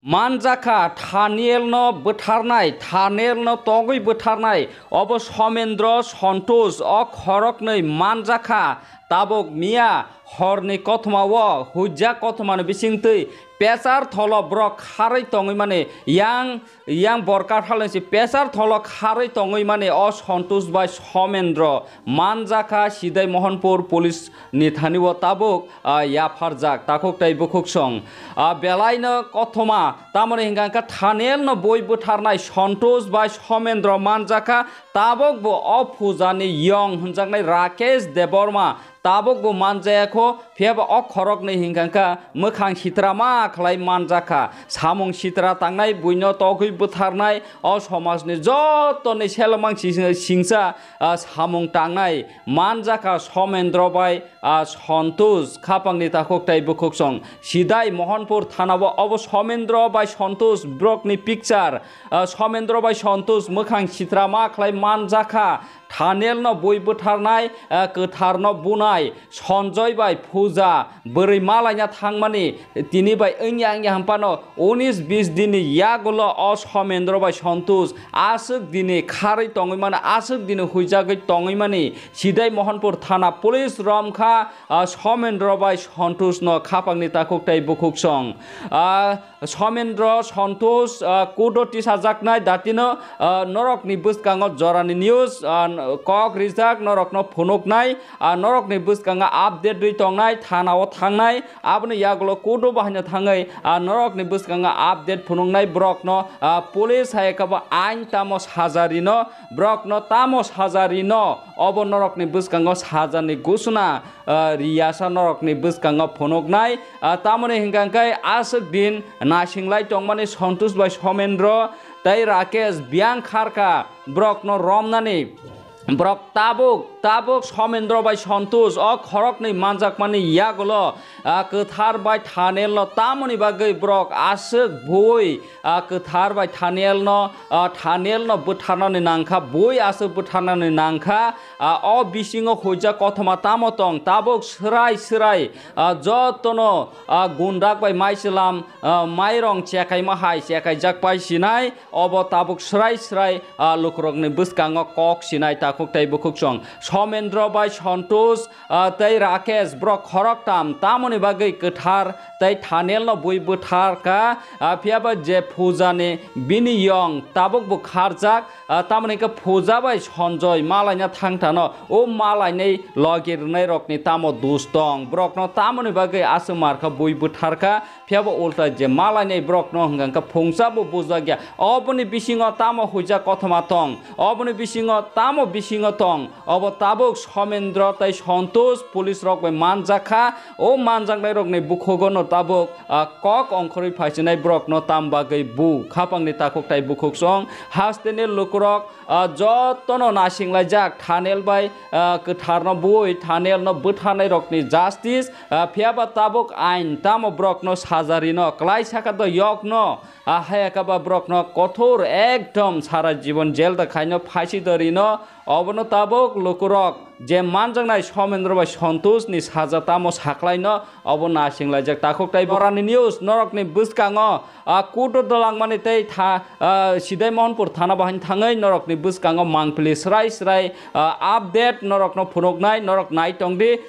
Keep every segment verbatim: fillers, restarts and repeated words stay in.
Manjakha Thanielno bwtharnai, Thanielno togwi bwtharnai, obo Somendro Sontosh o khoroknwi manjakha. Tabuk miya horni kothomao huijak kothomani bisingtwi pesar tholo borok kharwi tongwi mani, yang, yang borkar halengsi pesar tholo kharwi tongwi mani o Sontosh bai Somendro manjakha Sidai Mohanpur police ni thani o tabuk, ah, yapharjak takhuk tei bukhuksong. Ah, belaino kothoma, tamoni hingka khe Thanielno bui bwtharnai Sontosh bai Somendro manjakha, tabuk bo o pujani yong hwnjaknai Rakesh Debbarma, tabuk bo manjaya kho, phiya ba o khoroknwi hingka khe mwkhang sitra ma khlai manjakha. Samung sitra tangnai buino togwi bwtharnai o somajni jottoni selmang sing-, singsa, ah, samung tangnai manjakha Somendro bai, ah, Sontosh, khapangni takhuk tei bukhuksong. Sidai Mohanpur thanao obo Somendro bai Sontosh borokni picture, ah, Somendro bai Sontosh mwkhang sitra ma khlai manjakha. Thanielno bui bwtharnai, ah, kwtharno bunai, Sonjoy bai Puja bwrwi malaina thangmani, tini bai wngya wngya hwnphano unis bis dinni yagulo o Somendro bai Sontosh aswk dini kharwi tongwi mani, aswk dini huijagwi tongwi mani, Sidai Mohanpur thana police romkha, ah, Somendro bai Sontoshno khapangni takhuk tei bukhuksong. Ah, Somendro Sontosh, ah, kudo tisajaknai datino, ah, norokni bwskango jorani news, ah, kok rijak norokno phunuknai, ah, norokni bwskango update rwi tongnai, thanao thangnai, aboni yagulo kudo bahaino thangwi, ah, norokni bwskango update phunuknai borokno, ah, police hai khe bo ain tamo saja rino, borokno tamo saja rino, obo norokni bwskango sajani gusuna, ah, riyasa norokni bwskango phunuknai, ah, tamoni hingka khe aswk din nasinglai tongmani Sontosh bai Somendro tei Rakesh biyang kharkha borokno romnani. Borok tabuk, tabuk Somendro bai Sontosh o khoroknwi manjakmani yagulo, ah, kwthar bai Thanielno tamoni bagwi borok aswk bui, ah, kwthar bai Thanielno, ah, Thanielno bwtharnani nangkha, bui aswk bwtharnani nangkha, ah, o bisingo huijak kothoma tamo tong, tabuk swrai swrai, ah, jotono, ah, gundak bai maichwlam, ah, mairong chekaima hai chekaijak pai sinai, obo tabuk swrai swrai, ah, lukurokni bwskango kok sinai takhuk tei bukhuksong. Somendro bai Sontosh, ah, tei Rakesh borok khoroktam tamoni bagwi kwthar tei Thanielno bui bwtharkha, ah, phiya ba je Pujani bini yong tabuk bo kharjak, ah, tamoni khe Puja bai Sonjoy malaina thangthano o malainai logi rwnairokni tamo dus tong, borokno tamoni bagwi aswk markha bui bwtharkha, phiya bo ulta je malainai borokno hwnkha khe phungsa bo bujakya, oboni bisingo tamo huijak kothoma tong, oboni bisingo tamo bisingo tong, obo tabuk Somendro tei Sontosh police rok bai manjakha. O manjaknai rokni bukhugo no tabuk, ah, kok ongkhorwi phaisinai borokno tam bagwi bu khapangni takhuk tei bukhuksong hasteni lukurok, ah, jotono nasinglai jak Thaniel bai, ah, kwtharno bui Thanielno bwtharnai rokni justice, ah, phiya ba tabuk ain tamo borokno saja rino klai saka do yokno, ah, haya khe ba borokno kothor ekdom sara jibon jail da khaino phasi do rino. Obono tabuk lukurok je manjaknai Somendro bai Sontosh ni saja tamo saklaino obo nasinglai jak takhuk tei borani news norokni bwskango, ah, kudo dolangmani tei tha, ah, Sidai Mohanpur thana bahai thangwi norokni bwskango mangpili swrai swrai, ah, update norokno phunuknai norok nai tongdi.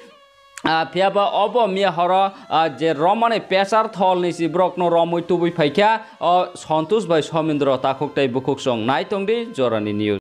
Ah, phiya ba obo miya horo, ah, je romani pesar tholni si borokno romwi tubui phaikha, o Sontosh bai Somendro takhuk tei bukhuksong nai tongdi jorani news.